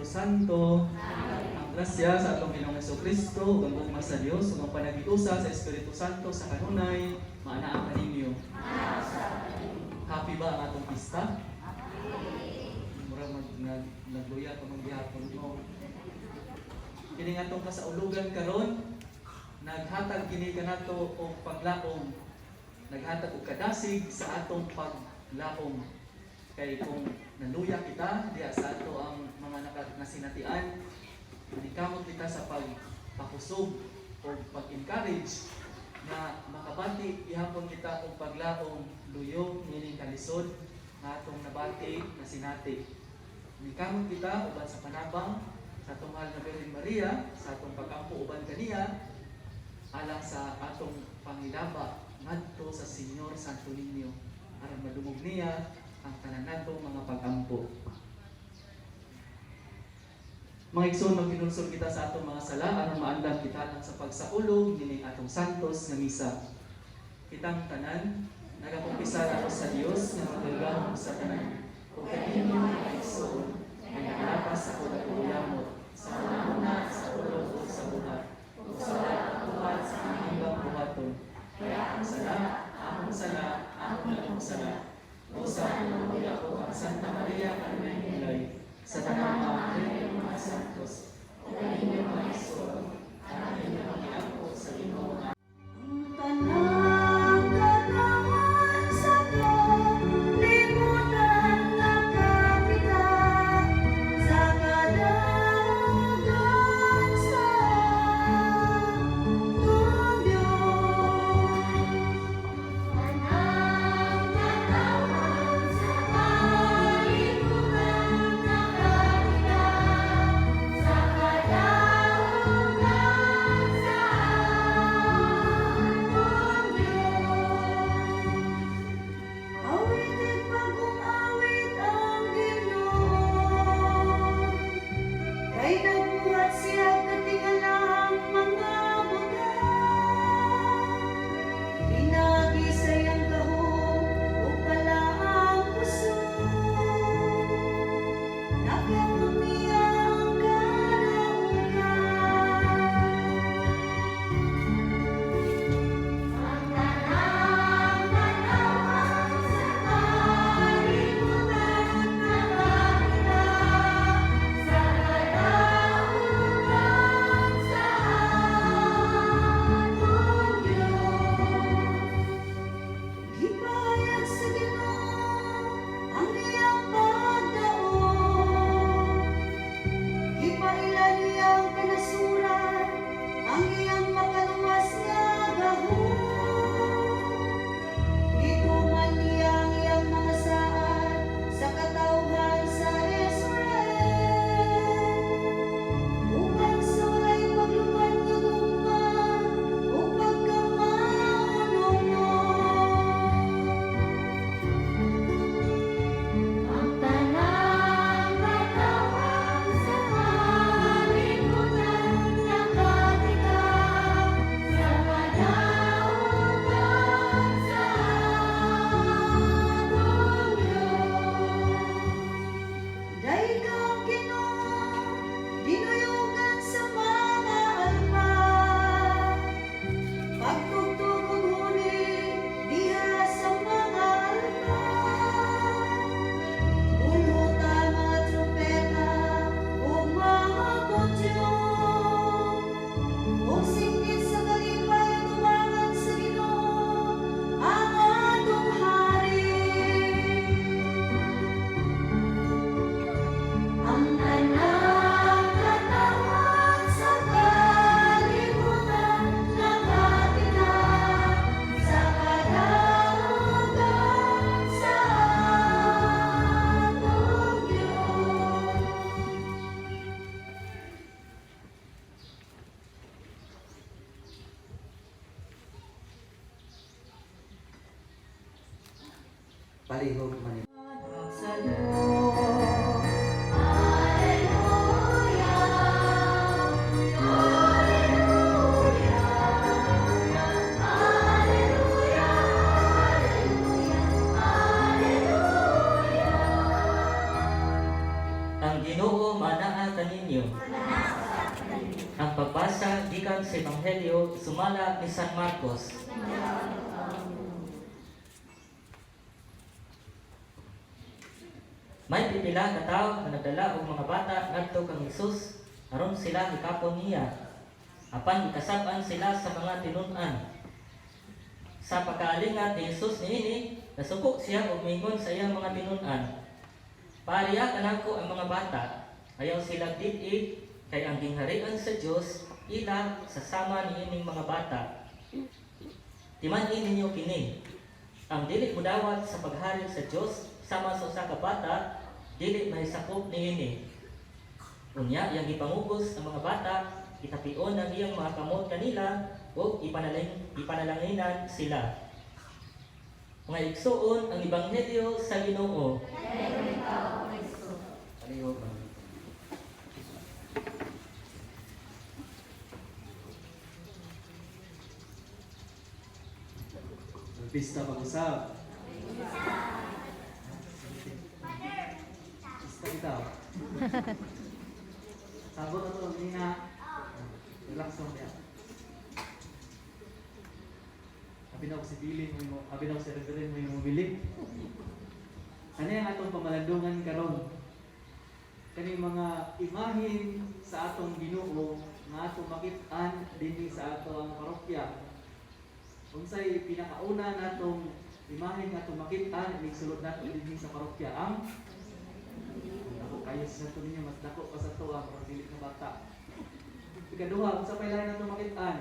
Santo. Ang grasya sa atong Ginoong Kristo ug ang gugma sa Dios ug ang panagiusa sa Espiritu Santo sa kanunay maanaa kaninyo. Happy ba ang atong pista? Mura mag nagluya pa man gihapon, no? Kini nga atong kasaulugan karon, naghatag kini kanato og paglaom. Naghatag og kadasig sa atong paglaom. Kay kung naluya kita diha sa ato ang mga nasinatian, manikamot kita sa pagpakusog o pag-encourage na makabati gihapon kita og paglaom luyo niining kalisod nga atong nabati, nasinati. Manikamot kita uban sa panabang sa atong mahal na Birhen Maria, sa atong pag-ampo uban kaniya alang sa atong pangilaba ngadto sa Señor Santo Niño aron madungog niya ang tanan natong mga pag-ampo. Mga igsoon, maghinulsol kita sa atong mga sala aron maandam kita lang sa pagsaulog nining atong santos nga misa. Kitang tanan nagakumpisal ako sa Dios nga makagagahom sa tanan ug kaninyo, mga igsoon, nga nakalapas sa akong yamot sa una, sa ulo ug sa buhat ug sa wala sa akong buhaton. Kay akong sala, akong sala, akong dakong sala. Busa, ko ang Santa Maria, kanunay Ilay, sa tanang mga anghel ug mga santos, ug kaninyo, mga igsoon, ang inyong pangiampo sa Ginoo. Ang tanang katawhan sa kalibutan nakakita sa kadaugan sa atong Diyos. Tanang katawhan sa kalibutan nakakita sa kadaugan sa atong Diyos. Awitin bagong awit ang Ginoo, kay nagbuhat siya katingalahang mga butang. Pinaagi sa iyang gahom ug palaang kusog, Nakatong niya ang kadaugan. Ang tanang katawhan sa kalibutan nakakita sa kadaugan sa atong Diyos. Gipahayag sa Ginoo ang iyang pagdaog. Gipaila niya ang kanasuran, ang iyang makaluwas nga gahom. Gituman niya ang iyang mga saad sa katawhan sa Israel, uban sa walay paglupad nga gugma ug pagkamaunong. Ang tanang katawhan sa kalibutan nakakita sa kadaugan sa atong Diyos. Dahil kang Ginoo, dinuyugan sa mga alpa. Pagtugtog og huni diha sa mga alpa. Ulhota mga trumpeta ug mga budyong. Ug singgit sa kalipay atubangan sa Ginoo ang atong hari. Ang tanang katawhan sa kalibutan nakakita sa kadaugan sa atong Diyos. Palihog man. Sa Diyos. Alleluia, Alleluia, Alleluia, Alleluia, Alleluia. Ang Ginoo Ginoo maanaa kaninyo. Ang pagbasa gikan sa Ebanghelyo sumala ni San Marcos. May pipila ka tawo nga nagdala og mga bata ngadto kang Hesus aron sila hikapon niya. Apan gikasab-an sila sa mga tinun-an. Sa pagkaalingat ni Hesus niini, nasuko siya og miingon sa iyang mga tinun-an: "Paharia kanako ang mga bata, ayaw sila did-i, kay ang gingharian sa Dios ila sa sama niining mga bata. Timan-i ninyo kini, ang dili modawat sa paghari sa Dios sama sa usa ka bata, dili mahisakop niini." Unya iyang gipangugos ang mga bata, gitapion ang iyang mga kamot kanila ug ipanalanginan sila. Mga igsuon, ang ebanghelyo sa Ginoo. Palihog man. Pista pag-usap. Pista kita. Sabot na to, nina. Relax lang niya. Abi na ako si Billy, mo, abi na ako si Reverend, mo yung mobili. Ano ang atong pamalandungan karon? Kani mga imahin sa atong Ginoo nga atong makit-an dinhi sa atong parokya. Unsay pinakauna natong imahin nga atong makit-an inig sulod nato dinhi sa parokya? Ang dako kayo sa santo ninyo, mas dako pa sa tuwa, murag dili na bata. Ikaduha, unsa pay lahi natong makit-an?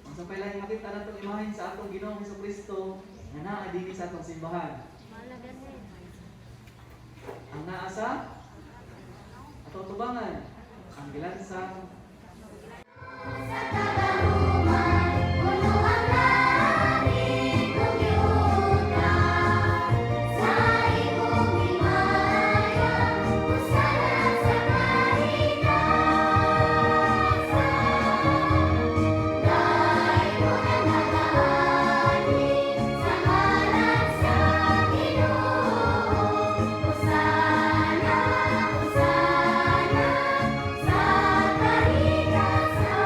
Unsa pay lahi makit-an natong imahin sa atong Ginoong Hesukristo nga naa dinhi sa atong simbahan? Ang naa sa atong tubangan, ang gilansang Sa kagahuman, puno ang langit ug yuta. Sa imong himaya, usana sa kahigasa. Dayuhan ang nagaanhi sa ngalan sa Ginoo. Hosana, hosana sa kahigasa.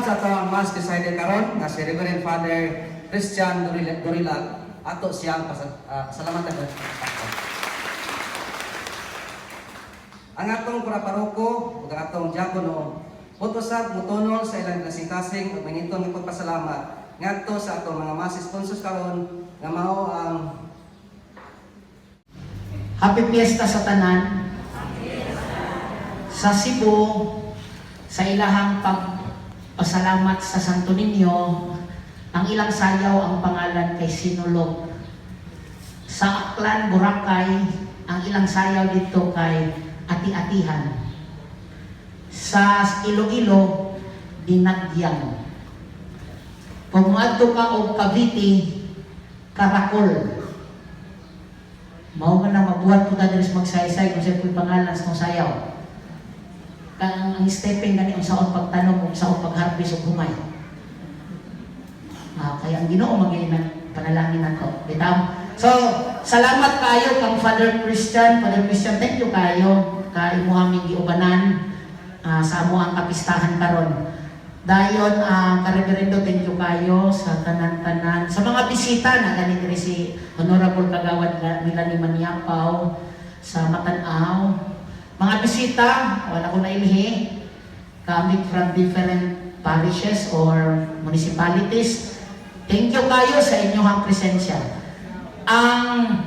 sa atong Mass presider karon nga si Reverend Father Christian Dorilag, ato siyang pasalamatan. Ang atong paroko ug ang atong diakono usab motunol sa ilang kasing-kasing ug mainiton nga pagpasalamat ngadto sa atong mga mass sponsors karon nga mao ang Happy Fiesta sa tanan. Sa Cebu, sa ilahang pagpasalamat sa Santo Niño, ang ilang sayaw ang pangalan kay Sinulog. Sa Aklan, Boracay, ang ilang sayaw dito kay Ati-Atihan. Sa Iloilo, Dinagyang. Kung moadto ka og Cavite, Karakol. Mao man na magbuhat po ta diri sa magsaysay kung sa po'y pangalan sa tong sayaw. Kang ang stepping gani unsaon pagtanom, unsaon pag-harvest ug humay. Kaya ang Ginoo magay panalangin nako. Bitaw. So, salamat kayo kang Father Christian. Father Christian, thank you kayo kay imo aming giubanan sa amo ang kapistahan karon. Dayon, Kareverendo, thank you kayo sa tanan-tanan. Sa mga bisita na gani diri si Honorable Kagawad Melanie Maniapaw sa Matanaw. Mga bisita, wala ko nailhi, coming from different parishes or municipalities. Thank you kayo sa inyong presensya. Ang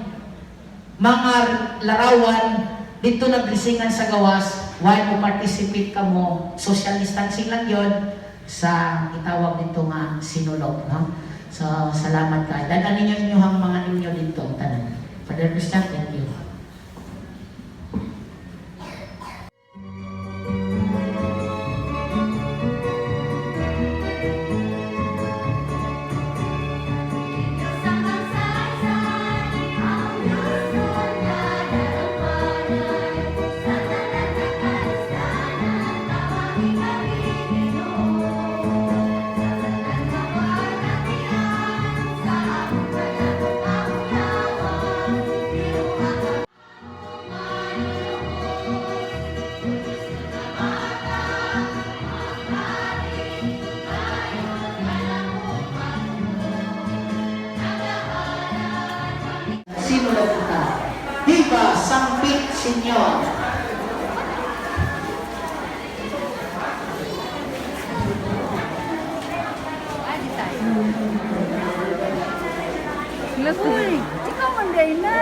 mga larawan dito nagrisingan sa gawas while mo participate ka mo, social distancing lang yon sa itawag dito nga Sinulog, no? So salamat kay dada ninyo inyong mga ninyo dito ang tanan. Father Christian, thank you. Sa magsaysay, ang Diyos nagdadapanay. Sa tanan nga kalustanan, tawagin kami Ginoo. Sa tanan nga pagkatian, sa among panabot among lawan, Ginoo ang manunod. Diyos nga bata, magpari, ayon ka Sinulog ta. Viva Sampit Señor! Uy, ikaw man na.